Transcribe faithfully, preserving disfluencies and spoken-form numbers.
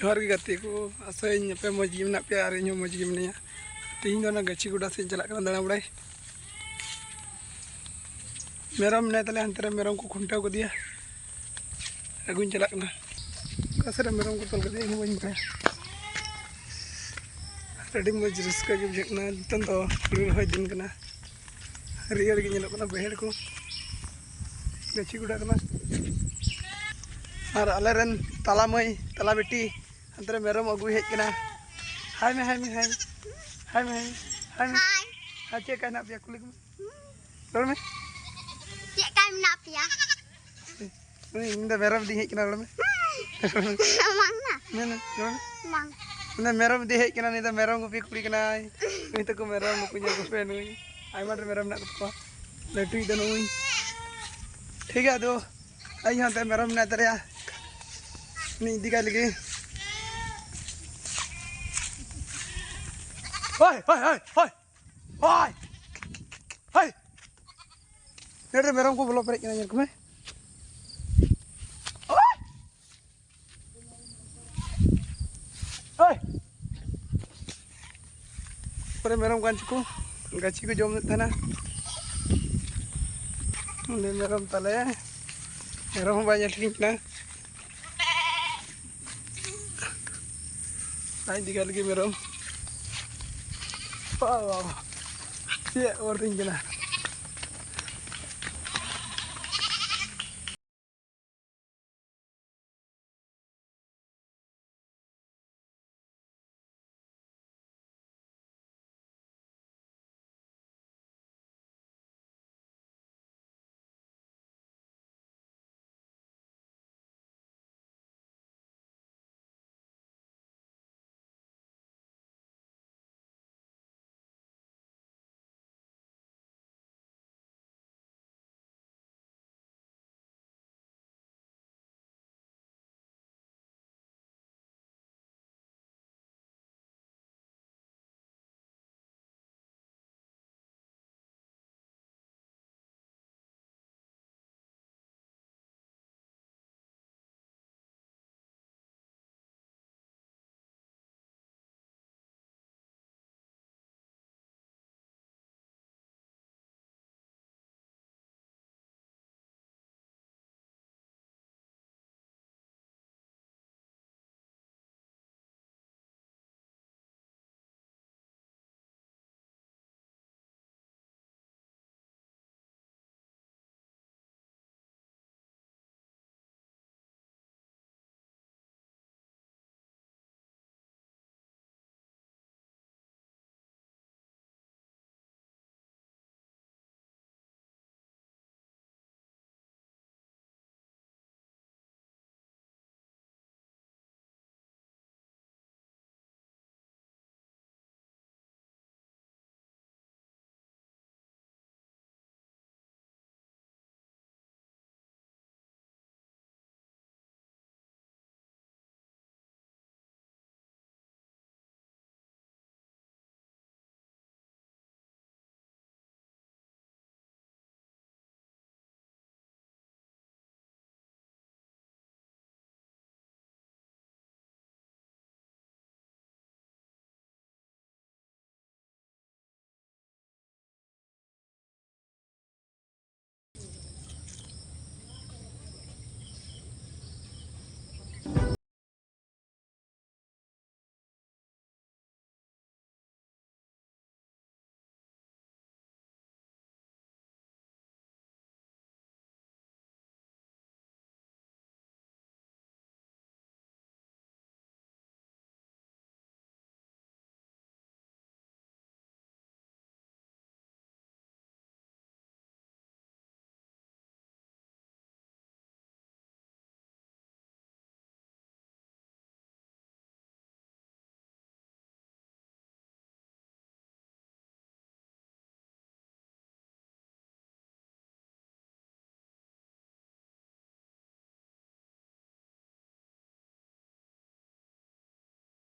ᱡᱚᱦᱟᱨ ᱜᱮ ᱜᱟᱛᱮ ᱠᱚ, ᱟᱥᱟᱭᱟᱹᱧ ᱟᱯᱮ ᱢᱚᱡᱽ ᱜᱮ ᱢᱮᱱᱟᱜ ᱯᱮᱭᱟ ᱟᱨ ᱤᱧ ᱦᱚᱸ ᱢᱚᱡᱽ ᱜᱮ ᱢᱤᱱᱟᱹᱧᱟ᱾ ᱛᱮᱦᱮᱧ ᱫᱚ ᱚᱱᱟ ᱜᱟᱹᱪᱷᱤ ᱜᱚᱰᱟ ᱥᱮᱫ ᱤᱧ ᱪᱟᱞᱟᱜ ᱠᱟᱱᱟ ᱫᱟᱬᱟ ᱵᱟᱲᱟᱭ᱾ ᱢᱮᱨᱚᱢ ᱢᱮᱱᱟᱭ ᱛᱟᱞᱮᱭᱟ ᱦᱟᱱᱛᱮ ᱨᱮ, ᱢᱮᱨᱚᱢ ᱠᱚ ᱠᱷᱩᱱᱴᱟᱹᱣ ᱠᱟᱫᱮᱭᱟ, ᱟᱹᱜᱩᱧ ᱪᱟᱞᱟᱜ ᱠᱟᱱᱟ᱾ ᱚᱠᱟ ᱥᱮᱫ ᱨᱮ ᱢᱮᱨᱚᱢ ᱠᱚ ᱛᱚᱞ ᱠᱟᱫᱮᱭᱟ ᱤᱧ ᱦᱚᱸ ᱵᱟᱹᱧ ᱵᱟᱲᱟᱭᱟ᱾ ᱟᱹᱰᱤ ᱢᱚᱡᱽ ᱨᱟᱹᱥᱠᱟᱹ ᱜᱮ ᱵᱩᱡᱷᱟᱹᱜ ᱠᱟᱱᱟ ᱱᱤᱛᱚᱝ ᱫᱚ, ᱦᱩᱲᱩ ᱨᱚᱦᱚᱭ ᱫᱤᱱ ᱠᱟᱱᱟ᱾ ᱦᱟᱹᱨᱭᱟᱹᱲ ᱜᱮ ᱧᱮᱞᱚᱜ ᱠᱟᱱᱟ ᱵᱟᱹᱭᱦᱟᱹᱲ ᱠᱚ, ᱜᱟᱹᱪᱷᱤ ᱜᱚᱰᱟ ᱠᱟᱱᱟ᱾ ᱟᱨ ᱟᱞᱮᱨᱮᱱ ᱛᱟᱞᱟ ᱢᱟᱹᱭ ᱛᱟᱞᱟ ᱵᱤᱴᱤ ᱦᱟᱱᱛᱮ ᱨᱮ ᱢᱮᱨᱚᱢ ᱟᱹᱜᱩᱭ ᱦᱮᱡ ᱠᱟᱱᱟ᱾ ᱦᱟᱭ ᱢᱮ, ᱦᱟᱭ ᱢᱮ, ᱦᱟᱭ ᱢᱮ, ᱦᱟᱭ ᱢᱮ, ᱦᱟᱭ ᱢᱮ, ᱦᱟᱭ᱾ ᱦᱟᱭ᱾ ᱦᱟᱭ, ᱪᱮᱫ ᱞᱮᱠᱟ ᱦᱮᱱᱟᱜ ᱯᱮᱭᱟ? ᱠᱩᱞᱤ ᱠᱚᱢᱮ᱾ ᱨᱚᱲ ᱢᱮ᱾ ᱪᱮᱫ ᱞᱮᱠᱟ ᱢᱮᱱᱟᱜ ᱯᱮᱭᱟ? ᱩᱱᱤ, ᱤᱧ ᱫᱚ ᱢᱮᱨᱚᱢ ᱤᱫᱤᱧ ᱦᱮᱡ ᱠᱟᱱᱟ, ᱨᱚᱲ ᱢᱮ᱾ ᱵᱟᱝ ᱱᱟ᱾ ᱢᱮ, ᱢᱮ, ᱨᱚᱲ ᱢᱮ᱾ ᱵᱟᱝ᱾ ᱩᱱᱤ ᱫᱚ ᱢᱮᱨᱚᱢ ᱤᱫᱤ ᱦᱮᱡ ᱠᱟᱱᱟ, ᱩᱱᱤ ᱫᱚ ᱢᱮᱨᱚᱢ ᱜᱩᱯᱤ ᱠᱩᱲᱤ ᱠᱟᱱᱟᱭ᱾ ᱩᱱᱤ ᱛᱟᱠᱚ ᱢᱮᱨᱚᱢ ᱱᱩᱠᱩ ᱧᱮᱞ ᱠᱚᱯᱮ, ᱱᱩᱭ ᱟᱭᱢᱟ ᱰᱷᱮᱨ ᱢᱮᱨᱚᱢ ᱢᱮᱱᱟᱜ ᱠᱚ ᱛᱟᱠᱚᱣᱟ᱾ ᱞᱟᱹᱴᱩᱭᱤᱡ ᱫᱚ ᱱᱩᱭ᱾ ᱴᱷᱤᱠ ᱜᱮᱭᱟ, ᱟᱫᱚ ᱤᱧ ᱦᱚᱸ ᱚᱱᱛᱮ ᱢᱮᱨᱚᱢ ᱢᱮᱱᱟᱭ ᱛᱟᱞᱮᱭᱟ, ᱩᱱᱤ ᱤᱫᱤ ᱠᱟᱭ ᱞᱟᱹᱜᱤᱫ᱾ ᱦᱳᱭ, ᱦᱳᱭ, ᱦᱳᱭ, ᱦᱳᱭ, ᱦᱳᱭ, ᱦᱳᱭ᱾ ᱱᱚᱰᱮ ᱢᱮᱨᱚᱢ ᱠᱚ ᱵᱚᱞᱚ ᱯᱮᱨᱮᱡ ᱠᱟᱱᱟ, ᱧᱮᱞ ᱠᱚᱢᱮ᱾ ᱳᱭ! ᱠᱚᱨᱮ ᱢᱮᱨᱚᱢ ᱠᱟᱱ ᱪᱚᱠᱚ, ᱜᱟᱹᱪᱷᱤ ᱠᱚ ᱡᱚᱢᱮᱫ ᱛᱟᱦᱮᱱᱟ᱾ ᱚᱸᱰᱮ ᱢᱮᱨᱚᱢ ᱛᱟᱞᱮ, ᱢᱮᱨᱚᱢ ᱦᱚᱸ ᱵᱟᱭ ᱧᱮᱞ ᱴᱷᱤᱠ ᱠᱟᱱᱟ᱾ ᱟᱡ ᱫᱤᱜᱷᱟ ᱞᱟᱹᱜᱤᱫ ᱢᱮᱨᱚᱢ᱾ ᱵᱟᱵᱟ, ᱪᱮᱫ ᱚᱨ ᱛᱤᱧ ᱠᱟᱱᱟ᱾